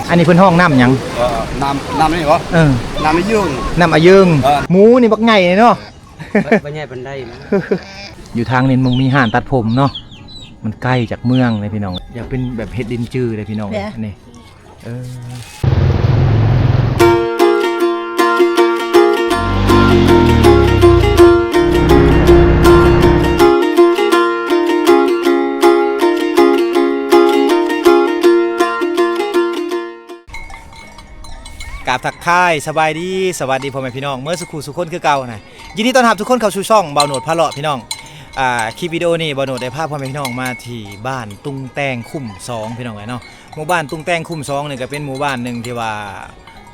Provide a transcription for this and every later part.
ອັນນີ້ເພິ່ນຮ້ອງນ້ຳຫຍັງ? ເອີ ນ້ຳ ນ້ຳນີ້ບໍ? ເອີ ນ້ຳອາຍຶງ ນ້ຳອາຍຶງ. ເອີ ໝູນີ້ບັກໃຫຍ່ເນາະ. ບໍ່ ບໍ່ໃຫຍ່ປານໃດນະ. ຢູ່ທາງນີ້ມັນມີຮ້ານຕັດຜົມເນາະ ມັນໃກ້ຈາກເມືອງເດ້ພີ່ນ້ອງ. ຢາກເປັນແບບເຮັດລິ້ນຈື່ເດ້ພີ່ນ້ອງ. ແບບ ນີ້ ເອີ ກາບທັກທາຍສະບາຍດີ ສະຫວັດດີພໍ່ແມ່ພີ່ນ້ອງເໝິດສູ່ຄູ່ສູ່ຄົນຄືເກົ່ານະ. ຍິນດີຕ້ອນຮັບທຸກຄົນເຂົ້າສູ່ຊ່ອງບ່າວໂນດພາເລາະພີ່ນ້ອງ. ອ່າ ຄລິບວິດີໂອນີ້ບ່າວໂນດໄດ້ພາພໍ່ແມ່ພີ່ນ້ອງມາທີ່ບ້ານຕຸງແຕງຄຸ້ມສອງ ພີ່ນ້ອງເອີຍເນາະ. ໝູ່ບ້ານຕຸງແຕງຄຸ້ມສອງນີ້ກໍເປັນໝູ່ບ້ານໜຶ່ງທີ່ວ່າ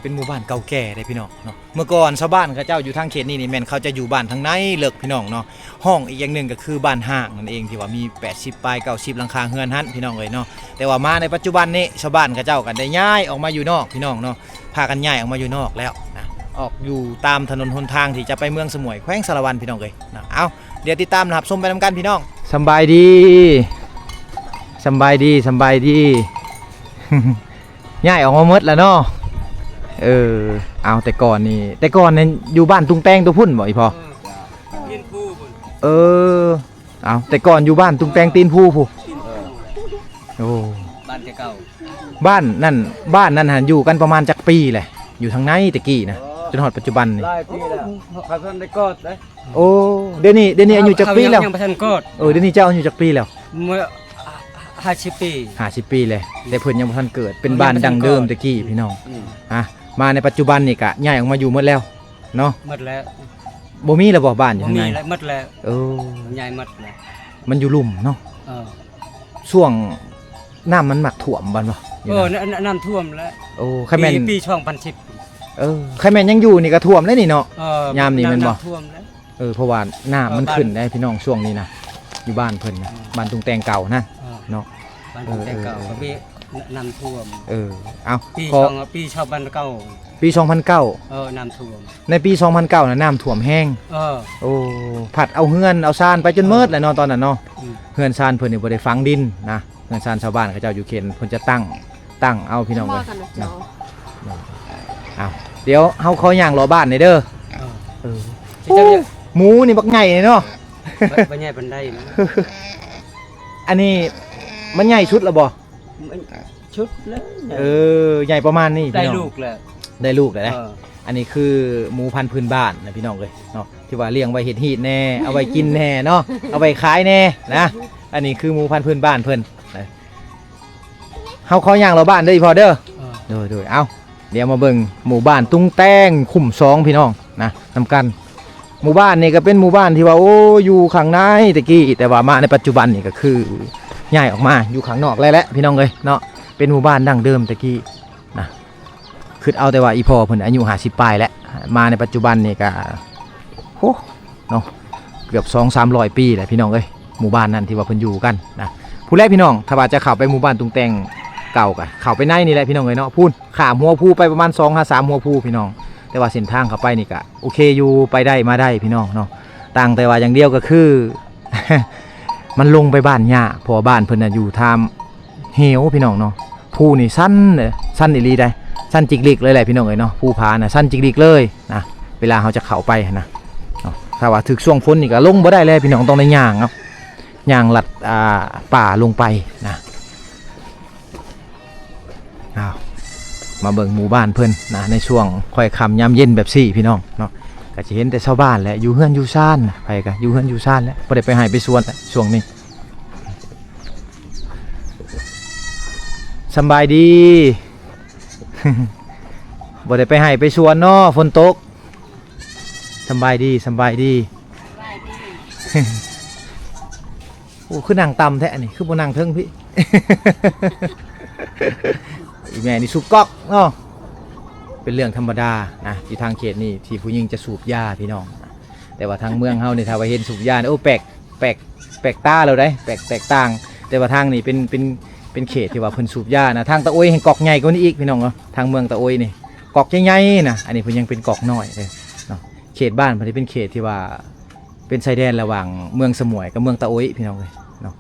ເປັນໝູ່ບ້ານເກົ່າແກ່ເດ້ພີ່ນ້ອງເນາະ. ເມື່ອກ່ອນຊາວບ້ານເຂົາເຈົ້າຢູ່ທາງເຂດນີ້ນີ້ແມ່ນເຂົາຈະຢູ່ບ້ານທາງໃນເລິກພີ່ນ້ອງເນາະ. ຮ້ອງອີກຢ່າງໜຶ່ງກໍຄືບ້ານຮ້າງນັ້ນເອງ ທີ່ວ່າມີແປດສິບປາຍເກົ້າສິບຫຼັງຄາເຮືອນຫັ້ນພີ່ນ້ອງເອີຍເນາະ. ແຕ່ວ່າມາໃນປັດຈຸບັນນີ້ ຊາວບ້ານເຂົາເຈົ້າກໍໄດ້ຍ້າຍອອກມາຢູ່ນອກພີ່ນ້ອງເນາະ. ພາກັນຍ້າຍອອກມາຢູ່ນອກແລ້ວນະ ອອກຢູ່ຕາມຖະໜົນຫົນທາງທີ່ຈະໄປເມືອງສະໝວຍ ແຂວງສາລະວັນພີ່ນ້ອງເອີຍເນາະ. ເອົາ ດຽວຕິດຕາມຮັບຊົມໄປນຳກັນພີ່ນ້ອງ. ສຳບາຍດີ ສຳບາຍດີ ສຳບາຍດີ. ຍ້າຍອອກມາໝົດແລ້ວເນາະ. ເອີ ເອົາ ແຕ່ກ່ອນນີ້ ແຕ່ກ່ອນນີ້ຢູ່ບ້ານຕຸງແຕງຕົວພຸ້ນບໍ ອີ່ພໍ່? ເອີ ເອີ ເອົາ ແຕ່ກ່ອນຢູ່ບ້ານຕຸງແຕງຕີນພູພຸ້ນ. ເອີ ໂອ້ ບ້ານແຕ່ເກົ່າ ບ້ານນັ້ນ ບ້ານນັ້ນຫັ້ນຢູ່ກັນປະມານຈັກປີແຫຼະ? ຢູ່ທາງໃນແຕ່ກີ້ນະ ເອີ ຈົນຮອດປັດຈຸບັນນີ້ ຫຼາຍປີແລ້ວ ເຂົາທັນໄດ້ກອດເດ້. ໂອ້ ດຽວນີ້ ດຽວນີ້ອາຍຸຈັກປີແລ້ວ? ເຂົາຍັງ ຍັງບໍ່ທັນກອດ. ເອີ ດຽວນີ້ເຈົ້າອາຍຸຈັກປີແລ້ວ? ເມື່ອ ຫ້າສິບປີ ຫ້າສິບປີແລ້ວ ແຕ່ເພິ່ນຍັງບໍ່ທັນເກີດ. ເປັນບ້ານດັ້ງເດີມແຕ່ກີ້ພີ່ນ້ອງ. ອືມ ອ່ະ ມາໃນປັດຈຸບັນນີ້ກະຍ້າຍອອກມາຢູ່ໝົດແລ້ວເນາະ? ໝົດແລ້ວ. ບໍ່ມີແລ້ວບໍ່ ບ້ານຢູ່ທາງໃນ? ບໍ່ມີແລ້ວ ໝົດແລ້ວ. ເອີ ຍ້າຍໝົດແລ້ວ. ມັນຢູ່ລຸ່ມເນາະ? ເອີ ຊ່ວງນ້ຳມັນມັກຖ້ວມບໍ່? ເອີ ນ້ຳຖ້ວມແລ້ວ. ໂອ້ ຄັນແມ່ນປີ ປີສອງພັນສິບ. ເອີ ຄັນແມ່ນຍັງຢູ່ນີ້ກໍຖ້ວມແລ້ວນີ້ເນາະ? ເອີ ຍາມນີ້ແມ່ນບໍ່? ນ້ຳຖ້ວມແລ້ວ. ເອີ ເພາະວ່ານ້ຳມັນຂຶ້ນໄດ໋ພີ່ນ້ອງ ຊ່ວງນີ້ນະ ຢູ່ບ້ານເພິ່ນນະ ບ້ານຕຸງແຕງເກົ່ານະເນາະ. ບ້ານຕຸງແຕງເກົ່າ ເອີ ກໍມີນ້ຳຖ້ວມ. ເອີ ເອົ້າ ປີສອງ ປີສອງພັນເກົ້າ ປີສອງພັນເກົ້າ. ເອີ ນ້ຳຖ້ວມ ໃນປີສອງພັນເກົ້ານະ ນ້ຳຖ້ວມແຮງ. ເອີ ໂອ້ ພັດເອົາເຮືອນເອົາຊານໄປຈົນໝົດແລ້ວເນາະ ຕອນນັ້ນເນາະ. ອືມ ເຮືອນຊານເພິ່ນນີ້ບໍ່ໄດ້ຝັງດິນນະ ເຮືອນຊານຊາວບ້ານເຂົາເຈົ້າຢູ່ເຂດ ເພິ່ນຈະຕັ້ງ ຕັ້ງເອົາພີ່ນ້ອງເອີຍ. ເອົ້າ ດຽວເຮົາຂໍຍ່າງເລາະບ້ານແດ່ເດີ. ເອີ ເອີ ໂອ້ ໝູນີ້ບັກໃຫຍ່ເນາະ. ບໍ່ ບໍ່ໃຫຍ່ປານໃດນະ. ອັນນີ້ມັນໃຫຍ່ສຸດແລ້ວບໍ່? ມັນສຸດແລ້ວ. ເອີ ໃຫຍ່ປະມານນີ້ພີ່ນ້ອງ. ໄດ້ລູກແລ້ວ ໄດ້ລູກແລ້ວເດ້. ເອີ ອັນນີ້ຄືໝູພັນພື້ນບ້ານນະພີ່ນ້ອງເອີຍເນາະ ທີ່ວ່າລ້ຽງໄວ້ເຮັດຮີດແດ່ ເອົາໄວ້ກິນແດ່ເນາະ ເອົາໄວ້ຂາຍແດ່ນະ. ອັນນີ້ຄືໝູພັນພື້ນບ້ານເພິ່ນນະ. ເຮົາຂໍຍ່າງເລາະບ້ານເດີອີ່ພໍ່ເດີ. ເອີ ໂດຍໆ. ເອົ້າ ດຽວມາເບິ່ງໝູ່ບ້ານຕຸງແຕງຄຸ້ມສອງພີ່ນ້ອງນະ ນຳກັນ. ໝູ່ບ້ານນີ້ກໍເປັນໝູ່ບ້ານທີ່ວ່າ ໂອ້ ຢູ່ຂ້າງໃນແຕ່ກີ້ ແຕ່ວ່າມາໃນປັດຈຸບັນນີ້ກໍຄືຍ້າຍອອກມາຢູ່ຂ້າງນອກແລ້ວແຫຼະພີ່ນ້ອງເອີຍເນາະ. ເປັນໝູ່ບ້ານດັ້ງເດີມແຕ່ກີ້ນະ. ຄິດເອົາແຕ່ວ່າອີ່ພໍ່ເພິ່ນອາຍຸຫ້າສິບປາຍແລ້ວ ມາໃນປັດຈຸບັນນີ້ກະ ໂຫ ເນາະ ເກືອບສອງສາມຮ້ອຍປີແຫຼະພີ່ນ້ອງເອີຍ. ໝູ່ບ້ານນັ້ນທີ່ວ່າເພິ່ນຢູ່ກັນນະ ພຸ້ນແຫຼະພີ່ນ້ອງ. ຖ້າວ່າຈະເຂົ້າໄປໝູ່ບ້ານຕຸງແຕງເກົ່າກະເຂົ້າໄປໃນນີ້ແຫຼະພີ່ນ້ອງເອີຍເນາະ. ພຸ້ນ ຂ້າມຫົວພູໄປປະມານສອງຫາສາມຫົວພູພີ່ນ້ອງ. ແຕ່ວ່າເສັ້ນທາງເຂົ້າໄປນີ້ກະໂອເຄຢູ່ ໄປໄດ້ມາໄດ້ພີ່ນ້ອງເນາະ. ຕ່າງແຕ່ວ່າຢ່າງດຽວກໍຄື ມັນລົງໄປບ້ານຍາກ ເພາະວ່າບ້ານເພິ່ນນະຢູ່ທາມ ເຫວພີ່ນ້ອງເນາະ. ພູນີ້ຊັນເດ້ ຊັນອີ່ຫຼີໃດ໋ ຊັນຈິກລິກເລີຍແຫຼະພີ່ນ້ອງເອີຍເນາະ. ພູຜານະຊັນຈິກລິກເລີຍນະ ເວລາເຮົາຈະເຂົ້າໄປຫັ້ນນະເນາະ. ຖ້າວ່າຖືກຊ່ວງຝົນນີ້ກໍລົງບໍ່ໄດ້ແລ້ວພີ່ນ້ອງ ຕ້ອງໄດ້ຍ່າງເນາະ ຍ່າງລັດ ອ່າ ປ່າລົງໄປນະ. ອ້າວ ມາເບິ່ງໝູ່ບ້ານເພິ່ນນະ ໃນຊ່ວງຄ່ອຍຄ່ຳຍາມເຢັນແບບຊີ້ພີ່ນ້ອງເນາະ ກໍຈະເຫັນແຕ່ຊາວບ້ານແຫຼະ ຢູ່ເຮືອນຢູ່ຊານນະ ໃຜກໍຢູ່ເຮືອນຢູ່ຊານແຫຼະ ບໍ່ໄດ້ໄປໄຮ່ໄປສວນແຫຼະຊ່ວງນີ້. ສຳບາຍດີ. ບໍ່ໄດ້ໄປໄຮ່ໄປສວນເນາະ ຝົນຕົກ. ສຳບາຍດີ ສຳບາຍດີ. ໂອ້ ຄືນັ່ງຕ່ຳແທ້ອັນນີ້ ຄືບໍ່ນັ່ງເທິງພີ້. ອີແມ່ນີ້ສູບກອກເນາະ ເປັນເລື່ອງທຳມະດານະ ຢູ່ທາງເຂດນີ້ທີ່ຜູ້ຍິງຈະສູບຢາພີ່ນ້ອງ. ແຕ່ວ່າທາງເມືອງເຮົານີ້ ຖ້າວ່າເຫັນສູບຢານີ້ ໂອ້ ແປກ ແປກ ແປກຕາແລ້ວໃດ໋ ແປກ ແຕກຕ່າງ. ແຕ່ວ່າທາງນີ້ເປັນ ເປັນ ເປັນເຂດທີ່ວ່າເພິ່ນສູບຢານະ. ທາງຕາໂອຍແຮ່ງກອກໃຫຍ່ກວ່ານີ້ອີກ ພີ່ນ້ອງເນາະ. ທາງເມືອງຕາໂອຍນີ້ກອກໃຫຍ່ໆນະ ອັນນີ້ເພິ່ນຍັງເປັນກອກນ້ອຍເດ້ເນາະ. ເຂດບ້ານເພິ່ນນີ້ເປັນເຂດທີ່ວ່າເປັນຊາຍແດນລະຫວ່າງເມືອງສະໝວຍກັບເມືອງຕາໂອຍ ພີ່ນ້ອງເອີຍເນາະ.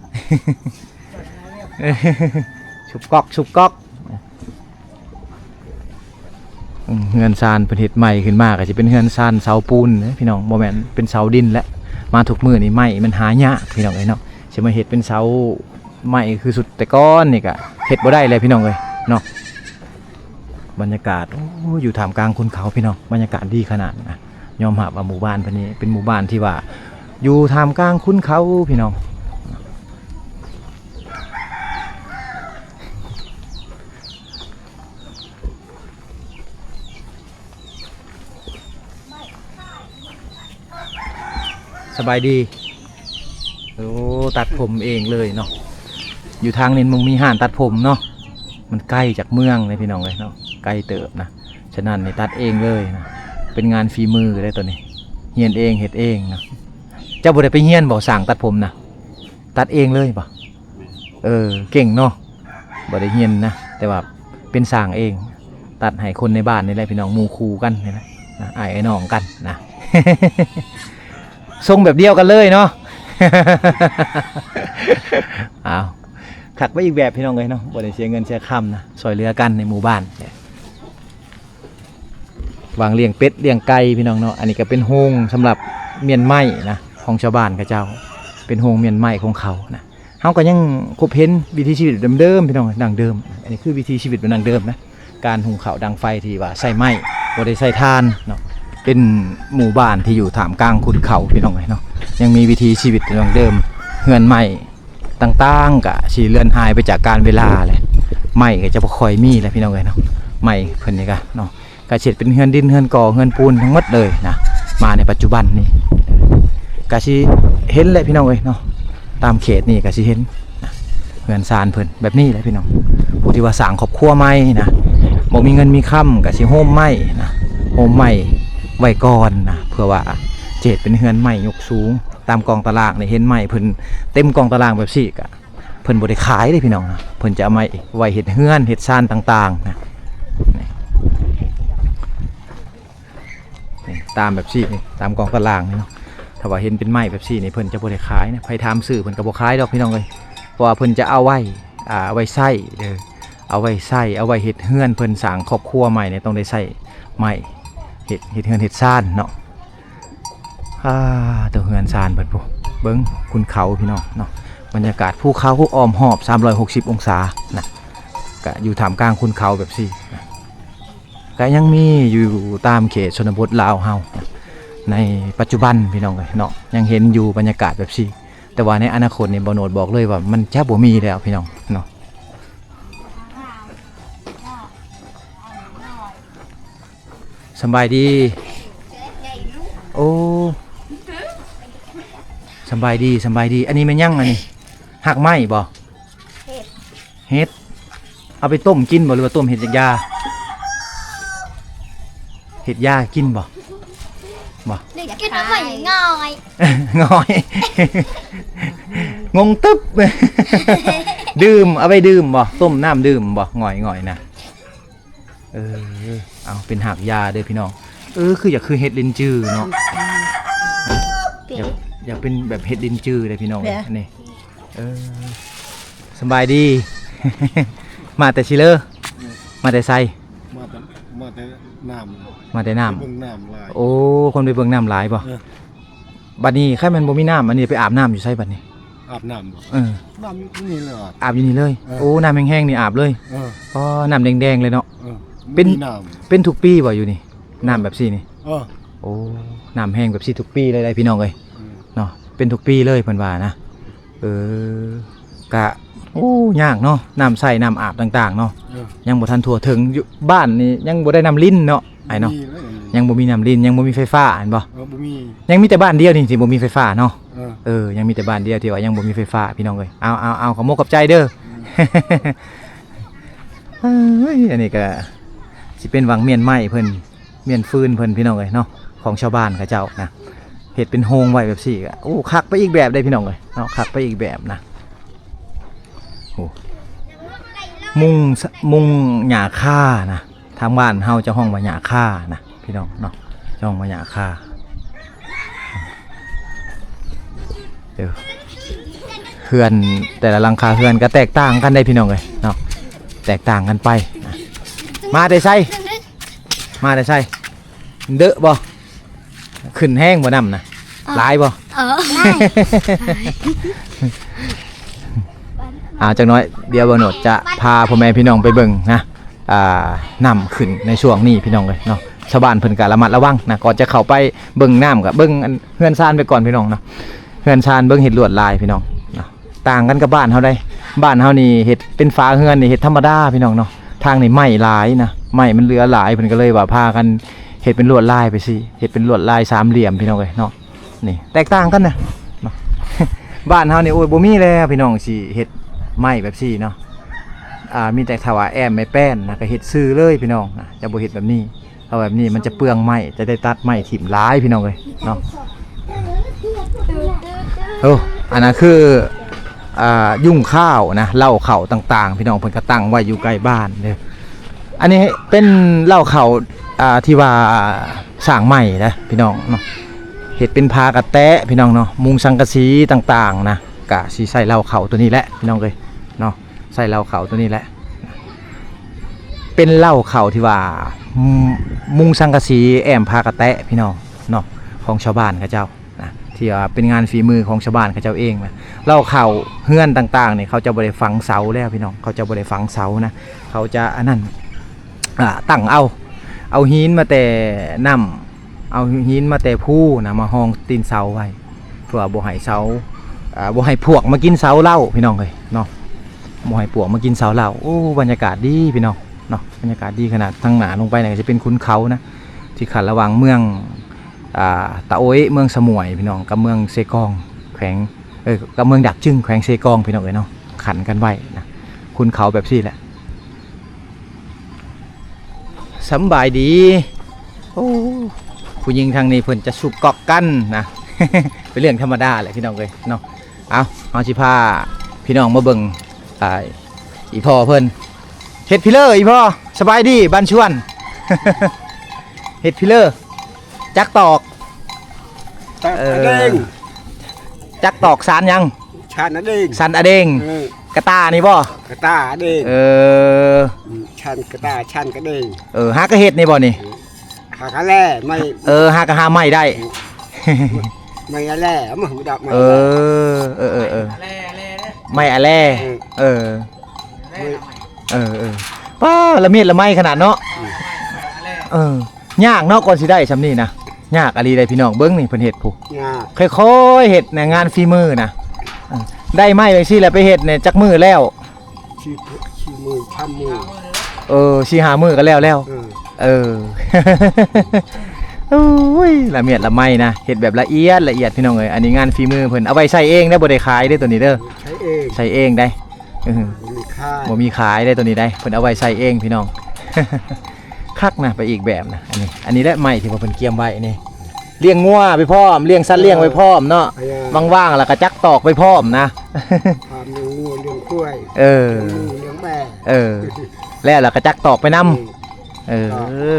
ສູບກອກ ສູບກອກ. ອືມ ເຮືອນຊານເພິ່ນເຮັດໃໝ່ຂຶ້ນມາ ກໍຊິເປັນເຮືອນຊານເສົາປູນເດ້ພີ່ນ້ອງ ບໍ່ແມ່ນເປັນເສົາດິນແຫຼະ. ມາທຸກມື້ນີ້ໄມ້ມັນຫາຍາກພີ່ນ້ອງເອີຍເນາະ ຊິມາເຮັດເປັນເສົາໄມ້ຄືຊຸດແຕ່ກ່ອນນີ້ກໍເຮັດບໍ່ໄດ້ແລ້ວພີ່ນ້ອງເອີຍເນາະ. ບັນຍາກາດ ໂອ້ ຢູ່ທ່າມກາງຄຸນເຂົາພີ່ນ້ອງ ບັນຍາກາດດີຂະໜາດນະ. ຍອມຮັບວ່າໝູ່ບ້ານເພິ່ນນີ້ເປັນໝູ່ບ້ານທີ່ວ່າຢູ່ທ່າມກາງຄຸນເຂົາພີ່ນ້ອງ. ສະບາຍດີ. ໂອ້ ຕັດຜົມເອງເລີຍເນາະ. ຢູ່ທາງນີ້ມັນມີຮ້ານຕັດຜົມເນາະ ມັນໄກຈາກເມືອງເດ້ພີ່ນ້ອງເອີຍເນາະ ໄກເຕີບນະ. ສະນັ້ນນີ້ຕັດເອງເລີຍນະ ເປັນງານຝີມືເດ້ໂຕນີ້ ຮຽນເອງເຮັດເອງນະ. ເຈົ້າບໍ່ໄດ້ໄປຮຽນບໍ່ ຊ່າງຕັດຜົມນະ? ຕັດເອງເລີຍບໍ່? ເອີ ເກັ່ງເນາະ ບໍ່ໄດ້ຮຽນນະ ແຕ່ວ່າເປັນຊ່າງເອງ ຕັດໃຫ້ຄົນໃນບ້ານນີ້ແຫຼະພີ່ນ້ອງ ໝູ່ຄູ່ກັນນີ້ແຫຼະນະ ອ້າຍນ້ອງກັນນະ. ຊົງແບບດຽວກັນເລີຍເນາະ. ອ້າວ ຄັກໄປອີກແບບພີ່ນ້ອງເອີຍເນາະ ບໍ່ໄດ້ເສຍເງິນເສຍຄຳນະ ຊ່ອຍເຫຼືອກັນໃນໝູ່ບ້ານ. ວາງລ້ຽງເປັດລ້ຽງໄກ່ພີ່ນ້ອງເນາະ. ອັນນີ້ກໍເປັນໂຮງສຳລັບມ້ຽນໄມ້ນະ ຂອງຊາວບ້ານເຂົາເຈົ້າ ເປັນໂຮງມ້ຽນໄມ້ຂອງເຂົານະ. ເຮົາກໍຍັງພົບເຫັນວິຖີຊີວິດເດີມໆ ພີ່ນ້ອງ ດັ້ງເດີມ. ອັນນີ້ຄືວິຖີຊີວິດແບບດັ້ງເດີມນະ ການຫຸງເຂົ້າດັງໄຟທີ່ວ່າໃຊ້ໄມ້ ບໍ່ໄດ້ໃຊ້ຖ່ານເນາະ. ເປັນໝູ່ບ້ານທີ່ຢູ່ທ່າມກາງຄຸນເຂົາ ພີ່ນ້ອງເອີຍເນາະ ຍັງມີວິຖີຊີວິດດັ່ງເດີມ ເຮືອນໄມ້ຕ່າງໆ ກະຊິເລືອນຫາຍໄປຈາກການເວລາແຫຼະ ໄມ້ກໍຈະບໍ່ຄ່ອຍມີແລ້ວ ພີ່ນ້ອງເອີຍເນາະ. ໄມ້ເພິ່ນນີ້ກະເນາະ ກະຊິເຮັດເປັນເຮືອນດິນ ເຮືອນກໍ່ ເຮືອນປູນທັງໝົດເລີຍນະ. ມາໃນປັດຈຸບັນນີ້ ກະຊິເຫັນແຫຼະ ພີ່ນ້ອງເອີຍເນາະ ຕາມເຂດນີ້ກະຊິເຫັນນະ ເຮືອນຊານເພິ່ນແບບນີ້ແຫຼະ ພີ່ນ້ອງ. ຜູ້ທີ່ວ່າສ້າງຄອບຄົວໃໝ່ນະ ບໍ່ມີເງິນມີຄຳ ກະຊິໂຮມໄມ້ນະ ໂຮມໄມ້ໄວ້ກ່ອນນະ ເພື່ອວ່າຈະເຮັດເປັນເຮືອນໄມ້ຍົກສູງ. ຕາມກອງຕະລາງນີ້ ເຫັນໄມ້ເພິ່ນເຕັມກອງຕະລາງແບບຊີ້ ກະ ເພິ່ນບໍ່ໄດ້ຂາຍເດ້ພີ່ນ້ອງນະ ເພິ່ນຈະເອົາໄມ້ໄວ້ເຮັດເຮືອນເຮັດຊານຕ່າງໆນະ. ນີ້ ນີ້ ຕາມແບບຊີ້ນີ້ ຕາມກອງຕະລາງນີ້ເນາະ ຖ້າວ່າເຫັນເປັນໄມ້ແບບຊີ້ນີ້ ເພິ່ນຈະບໍ່ໄດ້ຂາຍນະ. ໃຜຖາມຊື້ເພິ່ນກໍບໍ່ຂາຍດອກ ພີ່ນ້ອງເອີຍ ເພາະວ່າເພິ່ນຈະເອົາໄວ້ ອ່າ ໄວ້ໃຊ້ເດີ ເອົາໄວ້ໃຊ້ ເອົາໄວ້ເຮັດເຮືອນ. ເພິ່ນສ້າງຄອບຄົວໃໝ່ນີ້ ຕ້ອງໄດ້ໃຊ້ໄມ້ເຮັດ ເຮັດເຮືອນເຮັດຊານເນາະ. ອ່າ ຕົວເຮືອນຊານເພິ່ນພຸ້ນ ເບິ່ງ ຄຸນເຂົາ ພີ່ນ້ອງເນາະ. ບັນຍາກາດພູເຂົາອ້ອມຮອບສາມຮ້ອຍຫົກສິບອົງສານະ ກະຢູ່ທ່າມກາງຄຸນເຂົາແບບຊີ້ນະ. ກະຍັງມີຢູ່ຕາມເຂດຊົນນະບົດລາວເຮົານະ ໃນປັດຈຸບັນ ພີ່ນ້ອງເອີຍເນາະ ຍັງເຫັນຢູ່ບັນຍາກາດແບບຊີ້. ແຕ່ວ່າໃນອະນາຄົດນີ້ ບ່າວໂນດບອກເລີຍວ່າມັນຈະບໍ່ມີແລ້ວ ພີ່ນ້ອງເນາະ. ສຳບາຍດີ. ໂອ້ ສຳບາຍດີ ສຳບາຍດີ. ອັນນີ້ແມ່ນຫຍັງ ອັນນີ້ ຮາກໄມ້ບໍ່? ເຫັດ ເຫັດ. ເອົາໄປຕົ້ມກິນບໍ່ ຫຼືວ່າຕົ້ມເຮັດຢາ? ເຮັດຢາກິນບໍ່? ບໍ່ ກິນເອົາໄວ້ງ່ອຍ ງ່ອຍ ງົງຕຶບ. ດື່ມ ເອົາໄວ້ດື່ມບໍ່? ຕົ້ມນ້ຳດື່ມບໍ່? ງ່ອຍໆນະ. ເອີ ເອົາ ເປັນຮາກຢາເດີພີ່ນ້ອງ. ເອີ ຄືຢາກຄືເຫັດລິນຈືເນາະ ຢາກ ຢາກເປັນແບບເຫັດລິນຈືເດ້ພີ່ນ້ອງ. ເອີ ສະບາຍດີ. ມາແຕ່ຊິເລີ? ມາແຕ່ໃສ? ມາແຕ່ ມາແຕ່ນ້ຳ ມາແຕ່ນ້ຳ ໄປເບິ່ງນ້ຳຫຼາຍ. ໂອ້ ຄົນໄປເບິ່ງນ້ຳຫຼາຍບໍ່? ເອີ ບັດນີ້ຄັນແມ່ນບໍ່ມີນ້ຳ ອັນນີ້ໄປອາບນ້ຳຢູ່ໃສບັດນີ້? ອາບນ້ຳບໍ່? ເອີ ນ້ຳຢູ່ນີ້ເລີຍ ອາບຢູ່ນີ້ເລີຍ. ເອີ ໂອ້ ນ້ຳແຫ້ງໆນີ້ອາບເລີຍ. ເອີ ອໍ ນ້ຳແດງໆເລີຍເນາະ. ເອີ ເປັນ ບໍ່ມີນ້ຳ ເປັນທຸກປີບໍ່ຢູ່ນີ້? ນ້ຳແບບຊີ້ນີ້? ເອີ ໂອ້ ນ້ຳແຫ້ງແບບຊີ້ທຸກປີເລີຍໄດ໋ພີ່ນ້ອງເອີຍ. ເອີ ເນາະ ເປັນທຸກປີເລີຍເພິ່ນວ່ານະ. ເອີ ກະ ໂອ້ ຍາກເນາະ ນ້ຳໃຊ້ ນ້ຳອາບຕ່າງໆເນາະ. ເອີ ຍັງບໍ່ທັນທົ່ວເຖິງ ຢູ່ບ້ານນີ້ຍັງບໍ່ໄດ້ນ້ຳລິນເນາະ ອ້າຍເນາະ. ຍັງບໍ່ມີນ້ຳລິນ ຍັງບໍ່ມີໄຟຟ້າແມ່ນບໍ່? ເອີ ບໍ່ມີ. ຍັງມີແຕ່ບ້ານດຽວນີ້ທີ່ບໍ່ມີໄຟຟ້າເນາະ. ເອີ ເອີ ຍັງມີແຕ່ບ້ານດຽວທີ່ວ່າຍັງບໍ່ມີໄຟຟ້າພີ່ນ້ອງເອີຍ. ເອົາ ເອົາ ເອົາ ຂອບມຸກຂອບໃຈເດີ. ເອີ ເອີຍ ອັນນີ້ກະຊິເປັນວັງມ້ຽນໄມ້ເພິ່ນ ມ້ຽນຟືນເພິ່ນພີ່ນ້ອງເອີຍເນາະ ຂອງຊາວບ້ານເຂົາເຈົ້ານະ ເຮັດເປັນໂຮງໄວ້ແບບຊີ້ກະ ໂອ້ ຄັກໄປອີກແບບເດ້ພີ່ນ້ອງເອີຍເນາະ ຄັກໄປອີກແບບນະ. ໂອ້ ມຸງ ມຸງຫຍ້າຄານະ ທາງບ້ານເຮົາຈະຮ້ອງວ່າຫຍ້າຄານະພີ່ນ້ອງເນາະ ຈະຮ້ອງວ່າຫຍ້າຄາ. ເດີ ເຮືອນແຕ່ລະຫຼັງຄາເຮືອນກະແຕກຕ່າງກັນໄດ໋ພີ່ນ້ອງເອີຍເນາະ ແຕກຕ່າງກັນໄປນະ. ມາແຕ່ໃສ? ມາ ມາແຕ່ໃສ? ເດີະບໍ່? ຂຶ້ນແຮງບໍ່ນ້ຳນະ? ເອີ ຫຼາຍບໍ່? ເອີ ຫຼາຍ. ອ່າ ຈັກໜ້ອຍດຽວບ່າວໂນດຈະພາພໍ່ແມ່ພີ່ນ້ອງໄປເບິ່ງນະ ອ່າ ນ້ຳຂຶ້ນໃນຊ່ວງນີ້ພີ່ນ້ອງເອີຍເນາະ. ຊາວບ້ານເພິ່ນກໍລະມັດລະວັງນະ ກ່ອນຈະເຂົ້າໄປເບິ່ງນ້ຳ ກໍເບິ່ງອັນເຮືອນຊານໄປກ່ອນພີ່ນ້ອງເນາະ. ເຮືອນຊານເບິ່ງເຮັດລວດລາຍພີ່ນ້ອງເນາະ. ຕ່າງກັນກັບບ້ານເຮົາໃດ໋. ບ້ານເຮົານີ້ເຮັດເປັນຝາເຮືອນນີ້ເຮັດທຳມະດາພີ່ນ້ອງເນາະ. ທາງນີ້ໄມ້ຫຼາຍນະ ໄມ້ມັນເຫຼືອຫຼາຍ ເພິ່ນກໍເລີຍວ່າພາກັນເຮັດເປັນລວດລາຍໄປຊີ້ ເຮັດເປັນລວດລາຍສາມຫຼ່ຽມພີ່ນ້ອງເອີຍເນາະ. ນີ້ແຕກຕ່າງກັນນະເນາະ. ບ້ານເຮົານີ້ ໂອ້ຍ ບໍ່ມີແລ້ວພີ່ນ້ອງ ຊິເຮັດໄມ້ແບບຊີ້ເນາະ. ອ່າ ມີແຕ່ຖ້າວ່າແອ້ມໄມ້ແປ້ນນະ ກໍເຮັດຊື່ເລີຍພີ່ນ້ອງນະ ຈະບໍ່ເຮັດແບບນີ້. ເອົາແບບນີ້ມັນຈະເປືອງໄມ້ ຈະໄດ້ຕັດໄມ້ຖິ້ມຫຼາຍພີ່ນ້ອງເອີຍເນາະ. ໂອ້ ອັນນັ້ນຄື ອ່າ ຍຸງຂ້າວນະ ເລົ້າເຂົ້າຕ່າງໆ ພີ່ນ້ອງເພິ່ນກໍຕັ້ງໄວ້ຢູ່ໃກ້ບ້ານເດີ. ອັນນີ້ເປັນເລົ້າເຂົ້າ ອ່າ ທີ່ວ່າສ້າງໃໝ່ນະພີ່ນ້ອງເນາະ. ເຮັດເປັນຝາກະແຕະພີ່ນ້ອງເນາະ ມຸງສັງກະສີຕ່າງໆນະ ກະຊິໃສ່ເລົ້າເຂົ້າຕົວນີ້ແຫຼະພີ່ນ້ອງເອີຍເນາະ. ໃສ່ເລົ້າເຂົ້າຕົວນີ້ແຫຼະ ເປັນເລົ້າເຂົ້າທີ່ວ່າ ມຸງ ມຸງສັງກະສີແອ້ມຝາກະແຕະພີ່ນ້ອງເນາະ ຂອງຊາວບ້ານເຂົາເຈົ້ານະ ທີ່ວ່າເປັນງານຝີມືຂອງຊາວບ້ານເຂົາເຈົ້າເອງນະ. ເລົ້າເຂົ້າເຮືອນຕ່າງໆນີ້ ເຂົາເຈົ້າບໍ່ໄດ້ຝັງເສົາແລ້ວພີ່ນ້ອງ ເຂົາເຈົ້າບໍ່ໄດ້ຝັງເສົານະ ເຂົາຈະອັນນັ້ນ ອ່າ ຕັ້ງເອົາ ເອົາຫີນມາແຕ່ນ້ຳ ເອົາຫີນມາແຕ່ພູນະ ມາຮອງຕີນເສົາໄວ້ ເພື່ອບໍ່ໃຫ້ເສົາ ອ່າ ບໍ່ໃຫ້ປວກມາກິນເສົາເລົ້າພີ່ນ້ອງເອີຍເນາະ. ບໍ່ໃຫ້ປວກມາກິນເສົາເລົ້າ. ໂອ້ ບັນຍາກາດດີພີ່ນ້ອງເນາະ ບັນຍາກາດດີຂະໜາດ. ທາງໜ້າລົງໄປນັ້ນກໍຈະເປັນຂຸນເຂົານະ ທີ່ຂັ້ນລະຫວ່າງເມືອງ ອ່າ ຕາໂອ້ຍ ເມືອງສະໝວຍພີ່ນ້ອງ ກັບເມືອງເຊກອງ ແຂວງ ເອີ ກັບເມືອງດາກຈຶງ ແຂວງເຊກອງພີ່ນ້ອງເອີຍເນາະ. ຂັ້ນກັນໄວ້ນະ ຂຸນເຂົາແບບຊີ້ແຫຼະ. ສຳບາຍດີ. ໂອ້ ຜູ້ຍິງທາງນີ້ເພິ່ນຈະຊຸບກອກກັນນະ ເປັນເລື່ອງທຳມະດາແຫຼະພີ່ນ້ອງເອີຍເນາະ. ເອົາ ເຮົາຊິພາພີ່ນ້ອງມາເບິ່ງ ອ່າ ອີ່ພໍ່ເພິ່ນເຮັດພິເລີ. ອີ່ພໍ່ ສະບາຍດີ ບ້ານຊວນ ເຮັດພິເລີ ຈັກຕອກ? ຕອກ ເອີ ອະເດງ. ຈັກຕອກ ສານຫຍັງ? ຊານອະເດງ. ຊານອະເດງ. ເອີ ກະຕ່ານີ້ບໍ່? ກະຕ່າອະເດງ. ເອີ ອືມ ຊານກະຕ່າ ຊານກະເດງ. ເອີ ຫາກະເຮັດນີ້ບໍ່ນີ້? ຫາກະແລ່ໄມ້. ເອີ ຫາກະຫາໄມ້ໄດ້. ອືມ ໄມ້ອະແລ່ ເອົາມາດອກໄມ້. ເອີ ເອີ ເອີ ເອີ ໄມ້ອະແລ່. ເອີ ເອີ ເອີ ເອີ ປ້າ ລະເມດລະໄມຂະໜາດເນາະ. ອືມ ເອີ ຍາກເນາະ ກ່ອນຊິໄດ້ຊ່ຳນີ້ນະ ຍາກອີ່ຫຼີເດ້ພີ່ນ້ອງ. ເບິ່ງນີ້ເພິ່ນເຮັດພຸ້ນ ຍາກ ຄ່ອຍໆເຮັດນະ ງານຝີມືນະ. ເອີ ໄດ້ໄມ້ຈັ່ງຊີ້ແຫຼະ ໄປເຮັດນີ້ຈັກມື້ແລ້ວ? ສີ່ ສີ່ມື້ ສາມມື້. ເອີ ສີ່ຫ້າມື້ກໍແລ້ວແລ້ວ. ເອີ ເອີ ໂອ້ຍ ລະເມດລະໄມນະ ເຮັດແບບລະອຽດລະອຽດພີ່ນ້ອງເອີຍ. ອັນນີ້ງານຝີມືເພິ່ນ ເອົາໄວ້ໃຊ້ເອງເດີ ບໍ່ໄດ້ຂາຍເດີໂຕນີ້ເດີ ໃຊ້ເອງ ໃຊ້ເອງໄດ໋. ເອີ ບໍ່ມີຂາຍ ບໍ່ມີຂາຍເດ້ໂຕນີ້ໄດ໋ ເພິ່ນເອົາໄວ້ໃຊ້ເອງພີ່ນ້ອງ. ຄັກນະ ໄປອີກແບບນະ. ອັນນີ້ ອັນນີ້ແຫຼະໄມ້ທີ່ວ່າເພິ່ນກຽມໄວ້ນີ້ ລ້ຽງງົວໄປພ້ອມ ລ້ຽງສັດລ້ຽງໄປພ້ອມເນາະ. ເອີ ວ່າງໆແລ້ວກໍຈັກຕອກໄປພ້ອມນະ ພ້ອມລ້ຽງງົວລ້ຽງຄວາຍ. ເອີ ລ້ຽງໝູລ້ຽງແບ້. ເອີ ແລ້ວລະກໍຈັກຕອກໄປນຳ. ເອີ ເອີ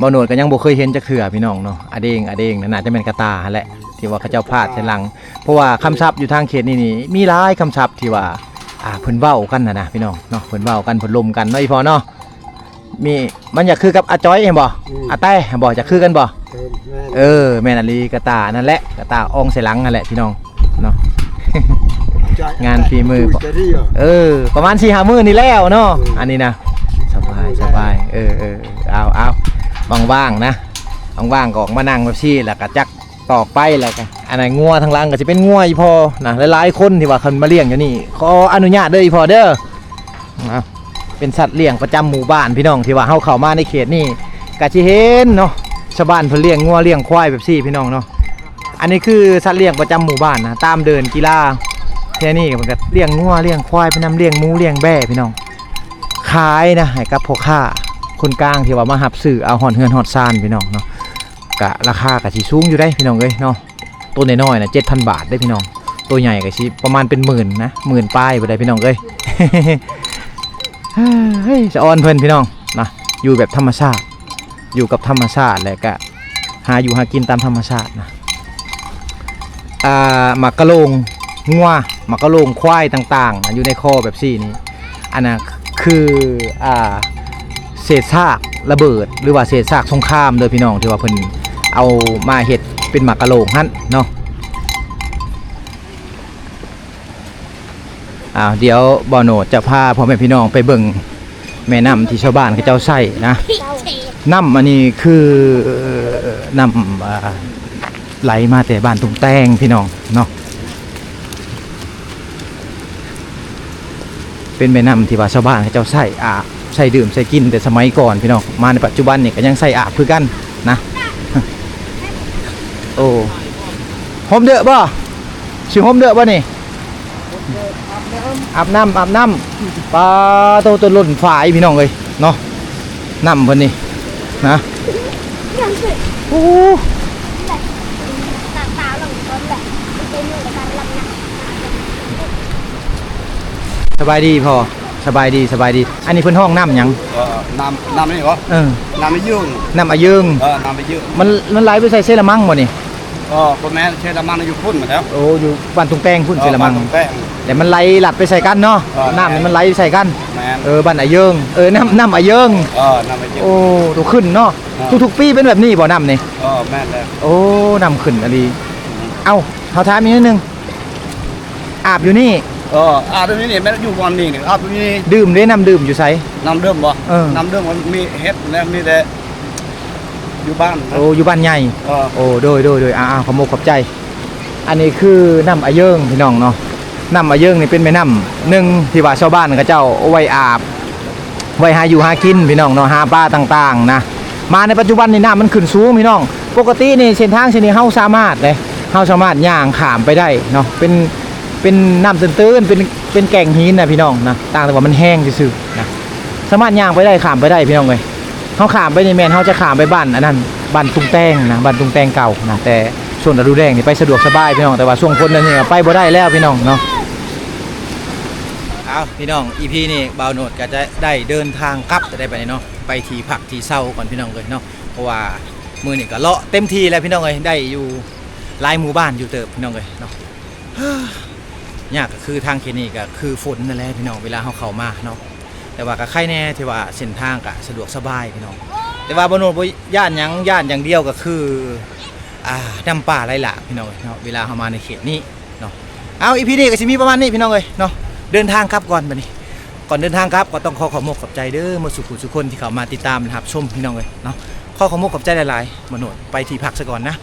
ບ່າວໂນດກໍຍັງບໍ່ເຄີຍເຫັນຈັກເທື່ອພີ່ນ້ອງເນາະ. ອະເດງ ອະເດງ ໜ້າຈະແມ່ນກະຕ່າຫັ້ນແຫຼະ ທີ່ວ່າເຂົາເຈົ້າພາດໃສ່ຫຼັງ ເພາະວ່າຄຳສັບຢູ່ທາງເຂດນີ້ນີ້ ມີຫຼາຍຄຳສັບທີ່ວ່າ ອ່າ ເພິ່ນເວົ້າກັນຫັ້ນນະພີ່ນ້ອງເນາະ. ເພິ່ນເວົ້າກັນ ເພິ່ນລົມກັນເນາະ ອີ່ພໍ່ເນາະ. ມີ ມັນຢາກຄືກັບອາຈອຍແມ່ນບໍ່? ອືມ ອາແຕ້ແມ່ນບໍ່? ຢາກຄືກັນບໍ່? ເອີ ແມ່ນ ເອີ ແມ່ນອີ່ຫຼີ ກະຕ່ານັ້ນແຫຼະ ກະຕ່າອອງໃສ່ຫຼັງຫັ້ນແຫຼະພີ່ນ້ອງເນາະ. ງານຝີມື ເອີ ປະມານສີ່ຫ້າມື້ນີ້ແລ້ວເນາະ. ເອີ ອັນນີ້ນະ ສະບາຍ ສະບາຍ. ເອີ ເອີ ເອົາ ເອົາ ວ່າງໆນະ ວ່າງໆກໍອອກມານັ່ງແບບຊີ້ ແລ້ວກໍຈັກຕອກໄປ. ແລ້ວກໍອັນນັ້ນ ງົວທາງຫຼັງກໍຊິເປັນງົວອີ່ພໍ່ນະ. ຫຼາຍໆຄົນທີ່ວ່າເຂົາມາລ້ຽງຢູ່ນີ້ ຂໍອະນຸຍາດເດີອີ່ພໍ່ເດີ. ເອົາ ເປັນສັດລ້ຽງປະຈຳໝູ່ບ້ານພີ່ນ້ອງ ທີ່ວ່າເຮົາເຂົ້າມາໃນເຂດນີ້ ກະຊິເຫັນເນາະ ຊາວບ້ານເພິ່ນລ້ຽງງົວລ້ຽງຄວາຍແບບຊີ້ພີ່ນ້ອງເນາະ. ອັນນີ້ຄືສັດລ້ຽງປະຈຳໝູ່ບ້ານນະ ຕາມເດີ່ນກິລາແຖວນີ້ ເພິ່ນກໍລ້ຽງງົວລ້ຽງຄວາຍໄປນຳ ລ້ຽງໝູລ້ຽງແບ້ພີ່ນ້ອງ ຂາຍນະ ໃຫ້ກັບພໍ່ຄ້າຄົນກາງ ທີ່ວ່າມາຮັບຊື້ເອົາຮອດເຮືອນຮອດຊານພີ່ນ້ອງເນາະ. ກະລາຄາກະຊິສູງຢູ່ເດ້ພີ່ນ້ອງເອີຍເນາະ. ໂຕນ້ອຍໆນະ ເຈັດພັນບາດເດ້ພີ່ນ້ອງ. ໂຕໃຫຍ່ກໍຊິປະມານເປັນໝື່ນນະ ໝື່ນປາຍພຸ້ນໃດ໋ພີ່ນ້ອງເອີຍ. ເຮີ້ຍ ສະອອນເພິ່ນພີ່ນ້ອງນະ ຢູ່ແບບທຳມະຊາດ ຢູ່ກັບທຳມະຊາດ ແລ້ວກະຫາຢູ່ຫາກິນຕາມທຳມະຊາດນະ. ອ່າ ໝາກກະໂຫຼງງົວ ໝາກກະໂຫຼງຄວາຍຕ່າງໆນະ ຢູ່ໃນຄໍແບບຊີ້ນີ້ ອັນນັ້ນຄື ອ່າ ເສດຊາກລະເບີດ ຫຼືວ່າເສດຊາກສົງຄາມເດີພີ່ນ້ອງ ທີ່ວ່າເພິ່ນເອົາມາເຮັດເປັນໝາກກະໂຫຼກຫັ້ນເນາະ. ອ່າ ດຽວບ່າວໂນດຈະພາພໍ່ແມ່ພີ່ນ້ອງໄປເບິ່ງແມ່ນ້ຳທີ່ຊາວບ້ານເຂົາເຈົ້າໃຊ້ນະ. ນ້ຳອັນນີ້ຄືນ້ຳ ອ່າ ໄຫຼມາແຕ່ບ້ານຕຸງແຕງພີ່ນ້ອງເນາະ. ເປັນແມ່ນ້ຳທີ່ວ່າຊາວບ້ານເຂົາເຈົ້າໃຊ້ອາບ ໃຊ້ດື່ມ ໃຊ້ກິນແຕ່ສະໄໝກ່ອນພີ່ນ້ອງ. ມາໃນປັດຈຸບັນນີ້ກໍຍັງໃຊ້ອາບຄືກັນນະ. ໂອ້ ໂຮມເດີບໍ່? ຊິໂຮມເດີບໍ່ນີ້? ອາບນ້ຳ ອາບນ້ຳ. ປາໂຕ ໂຕລົ້ນຝາຍພີ່ນ້ອງເອີຍເນາະ. ນ້ຳເພິ່ນນີ້ນະ. ໂອ້ ສະບາຍດີພໍ່. ສະບາຍດີ ສະບາຍດີ. ອັນນີ້ເພິ່ນຮ້ອງນ້ຳຫຍັງ? ເອີ ນ້ຳ ນ້ຳນີ້ບໍ? ເອີ ນ້ຳອາເຢິງ. ນ້ຳອາເຢິງ. ເອີ ນ້ຳອາເຢິງ. ມັນ ມັນໄຫຼໄປໃສ່ເຊລະມັງບໍ່ນີ້? ເອີ ບໍ່ແມ່ນ ເຊລະມັງຢູ່ພຸ້ນໝົດແລ້ວ. ໂອ້ ຢູ່ບ້ານຕຸງແຕງພຸ້ນ. ເອີ ເຊລະມັງ. ບ້ານຕຸງແຕງ. ແຕ່ມັນໄຫຼລັດໄປໃສ່ກັນເນາະ. ເອີ ນ້ຳນີ້ມັນໄຫຼໃສ່ກັນ. ແມ່ນ. ເອີ ບ້ານອາເຢິງ. ເອີ ນ້ຳ ນ້ຳອາເຢິງ. ເອີ ນ້ຳອາເຢິງ. ໂອ້ ໂຕຂຶ້ນເນາະ. ເອີ ທຸກໆປີເປັນແບບນີ້ບໍ່ ນ້ຳນີ້? ເອີ ແມ່ນແລ້ວ. ໂອ້ ນ້ຳຂຶ້ນອີ່ຫຼີ. ເອົ້າ ເຮົາຖາມອີກໜ້ອຍໜຶ່ງ ອາບຢູ່ນີ້? ເອີ ອາບຢູ່ນີ້ ແມ່ນຢູ່ບ່ອນນີ້ ອາບຢູ່ນີ້. ດື່ມເດ້ ນ້ຳດື່ມຢູ່ໃສ? ນ້ຳດື່ມບໍ? ເອີ ນ້ຳດື່ມມັນມີເຮັດແລ້ວ ມີແຕ່ຢູ່ບ້ານນະ. ໂອ້ ຢູ່ບ້ານໃຫຍ່. ເອີ ໂອ້ ໂດຍ ໂດຍ ໂດຍ. ອ່າ ຂອບອົກຂອບໃຈ. ອັນນີ້ຄືນ້ຳອາເຢິງພີ່ນ້ອງເນາະ. ນ້ຳອາເຢິງນີ້ເປັນແມ່ນ້ຳໜຶ່ງທີ່ວ່າຊາວບ້ານເຂົາເຈົ້າໄວ້ອາບ ໄວ້ຫາຢູ່ຫາກິນພີ່ນ້ອງເນາະ ຫາປາຕ່າງໆນະ. ມາໃນປັດຈຸບັນນີ້ນ້ຳມັນຂຶ້ນສູງພີ່ນ້ອງ. ປົກກະຕິນີ້ເສັ້ນທາງເສັ້ນນີ້ເຮົາສາມາດເດ້ ເຮົາສາມາດຍ່າງຂ້າມໄປໄດ້ເນາະ. ເປັນ ເປັນນ້ຳຕື້ນໆ ເປັນ ເປັນແກ່ງຫີນນະພີ່ນ້ອງນະ. ຕ່າງແຕ່ວ່າມັນແຫ້ງຊື່ໆນະ. ສາມາດຍ່າງໄປໄດ້ ຂ້າມໄປໄດ້ພີ່ນ້ອງເອີຍ. ເຮົາຂ້າມໄປນີ້ແມ່ນເຮົາຈະຂ້າມໄປບ້ານອັນນັ້ນ ບ້ານຕຸງແຕງນະ ບ້ານຕຸງແຕງເກົ່ານະ. ແຕ່ຊ່ວງລະດູແລ້ງນີ້ໄປສະດວກສະບາຍພີ່ນ້ອງ ແຕ່ວ່າຊ່ວງຝົນແນວນີ້ໄປບໍ່ໄດ້ແລ້ວພີ່ນ້ອງເນາະ. ເອົາ ພີ່ນ້ອງ ອີພີນີ້ບ່າວໂນດກໍຈະໄດ້ເດີນທາງກັບແລ້ວໄດ໋ບັດນີ້ເນາະ ໄປທີ່ພັກທີ່ເຊົາກ່ອນພີ່ນ້ອງເອີຍເນາະ. ເພາະວ່າມື້ນີ້ກໍເລາະເຕັມທີ່ແລ້ວພີ່ນ້ອງເອີຍ ໄດ້ຢູ່ຫຼາຍໝູ່ບ້ານຢູ່ເຕີບພີ່ນ້ອງເອີຍເນາະ. ຍາກກໍຄືທາງເຂດນີ້ກໍຄືຝົນນັ້ນແຫຼະພີ່ນ້ອງ ເວລາເຮົາເຂົ້າມາເນາະ. ແຕ່ວ່າກໍໄຄແດ່ທີ່ວ່າເສັ້ນທາງກໍສະດວກສະບາຍພີ່ນ້ອງ. ແຕ່ວ່າບໍ່ໂນດບໍ່ຢ້ານຫຍັງ ຢ້ານຢ່າງດຽວກໍຄື ອ່າ ນ້ຳປ່າໄຫຼຫຼາກພີ່ນ້ອງເອີຍເນາະ ເວລາເຮົາມາໃນເຂດນີ້ເນາະ. ເອົາ ອີພີນີ້ກໍຊິມີປະມານນີ້ພີ່ນ້ອງເອີຍເນາະ. ເດີນທາງກັບກ່ອນບັດນີ້. ກ່ອນເດີນທາງກັບກໍຕ້ອງຂໍຂອບມົກຂອບໃຈເດີໝົດສູ່ຜູ້ສູ່ຄົນທີ່ເຂົ້າມາຕິດຕາມຮັບຊົມພີ່ນ້ອງເອີຍເນາະ. ຂໍຂອບມົກຂອບໃຈຫຼາຍໆ. ບໍ່ໂນດໄປທີ່ພັກສາກ່ອນນະ.